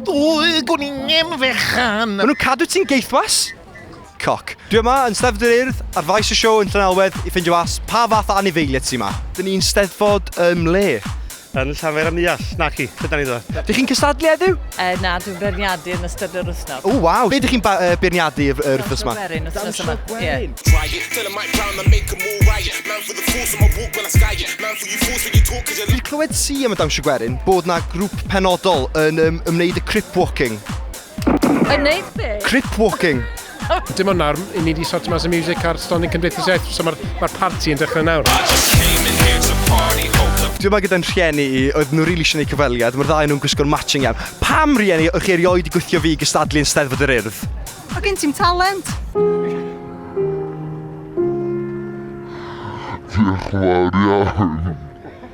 Dwy gwningen fechan. Maen nhw'n cadw ti'n geithwas? Coc. Dwi yma yn Steddfod yr Urdd ar faes y sioe yn Llanelwedd i ffeindio mas pa fath o anifeiliaid sy 'ma. Dyn ni'n Steddfod ym mle? Yn Llanfair am Muallt, naci, lle da ni'n dod? Dych chi'n cystadlu heddiw? Uh, na, dwi'n beirniadu yn ystod yr wythnos. O, waw! Be dych chi'n uh, beirniadu yr wythnos yma? Dawnsio gwerin wythnos yma. Dawnsio gwerin. Dwi 'di clywed si am y dawnsio gwerin bod 'na grŵp penodol yn um, ymwneud y crip walking. Yn wneud be? Crip walking. Dim ond nawr, i ni wedi sortio mas y music ar stondin Cymdeithas Iaith, so mae'r ma parti yn dechrau nawr. Dwi yma gyda'n rhieni i, oedd nhw rili eisiau gwneud cyfweliad, mae'r ddau nhw'n gwisgo'r matching iawn. Pam rieni o'ch chi erioed 'di gwthio fi i gystadlu yn Steddfod yr Urdd? O gen ti'm talent. Diolch yn fawr iawn.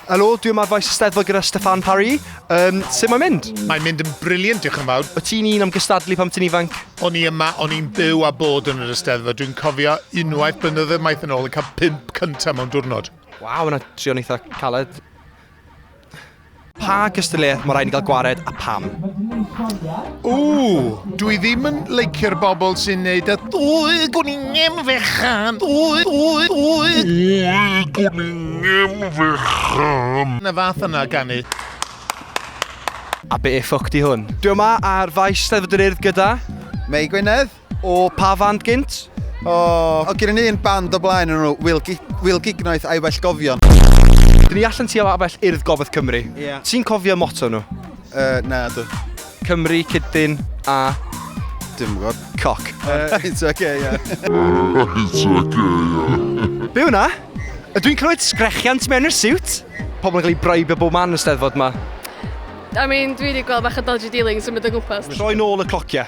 Helo, dwi yma ar faes y Steddfod gyda Steffan Parry. Um, sut mae'n mynd? Mae'n mynd yn briliant, diolch yn fawr. O ti'n un am gystadlu pan ti'n ifanc? O'n i yma, o'n i'n byw a bod yn yr Eisteddfod. Dwi'n cofio unwaith blynyddoedd maith yn ôl yn cael pump cyntaf mewn diwrnod. Waw, yna trio'n eitha caled. Pa gystadleuaeth mae rhaid ni gael gwared a pam? Ww, dwi ddim yn leicio'r bobl sy'n neud y dwy gwningen fechan, dwy, dwy, dwy. Dwy gwningen fechan. Y fath yna ganu. A be ffwc di hwn? Dwi yma ar faes Steddfod yr Urdd gyda... Mei Gwynedd. O pa fand gynt? O, o gyda ni un band o blaen yn nhw, Will, Gi Will Gignoeth a'i Wellgofion. Dyn ni allan tu abell Urdd Gobaith Cymru. Ie. Yeah. Ti'n cofio motto nhw? Na, dw. Cymru, Cydyn a... Dim yn gwybod. Coc. Right, oce, ie. Right, oce, ie. Be hwnna? Ydw i'n clywed sgrechiant mewn i'r siwt? Pobl yn cael eu bribio bob man yn y steddfod ma. I mean, dwi wedi gweld bach o dodgy dealings yn mynd o gwmpas. Troi nôl y clociau.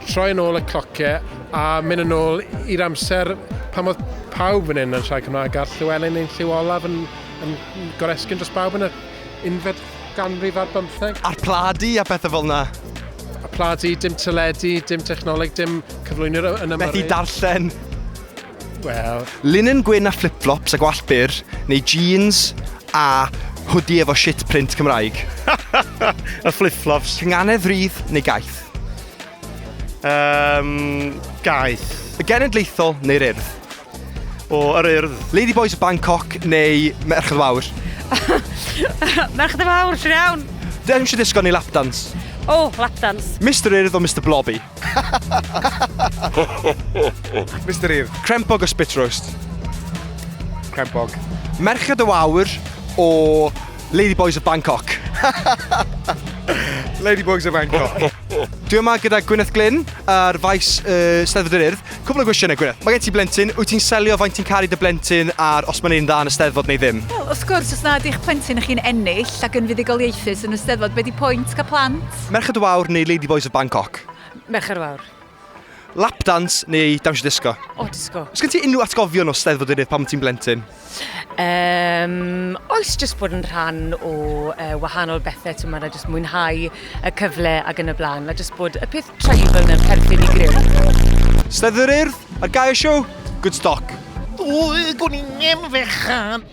Troi yn ôl y clociau a mynd yn ôl i'r amser pan oedd pawb fan hyn yn siarad Cymraeg a'r Llywelyn ein lliw olaf yn, yn goresgyn dros bawb yn y unfed ganrif ar bymtheg. A'r pladu a pethau fel yna. A pladu, dim teledu, dim technoleg, dim cyflwynwyr yn ymyrryd. Methu darllen. Wel... Linen gwyn a flip-flops a gwallt byr, neu jeans a hoodie efo shit print Cymraeg? Y flip-flops. Cynganedd rydd neu gaeth? Um, gaeth. Y Genedlaethol neu'r Urdd? O, yr Urdd. Ladyboys of Bangkok neu Merched y Wawr? Merched y Wawr, siwr iawn. Dawnsio disgo neu lap dance? O, lap dance. Mister Urdd o Mister Blobby? Mister Urdd. Crempog o spit roast? Crempog. Merched y Wawr o Ladyboys of Bangkok? Ladyboys of Bangkok. Dwi yma gyda Gwyneth Glyn ar faes uh, Steddfod yr Urdd. Cwpl o gwestiynau, Gwyneth. Mae gen ti blentyn, wyt ti'n selio faint ti'n caru dy blentyn ar os mae'n un dda yn y Steddfod neu ddim? Wel, wrth gwrs, os na ydy'ch plentyn chi'n ennill ac yn fuddugoliaethus yn y Steddfod, be di pwynt cael plant? Merched y Wawr neu Ladyboys of Bangkok? Merched y Wawr. Lap dance neu dawnsio disco? O, disco. Oes gen ti unrhyw atgofion o Steddfod yr Urdd pan ti'n blentyn? Um, oes jyst bod yn rhan o uh, wahanol bethau, ti'n a jyst mwynhau y cyfle ac yn y blaen, a jyst bod y peth tribal yna'n perthyn i griw. Steddfod yr Urdd ar Gaia Show, good stock. Dwy gwningen fechan.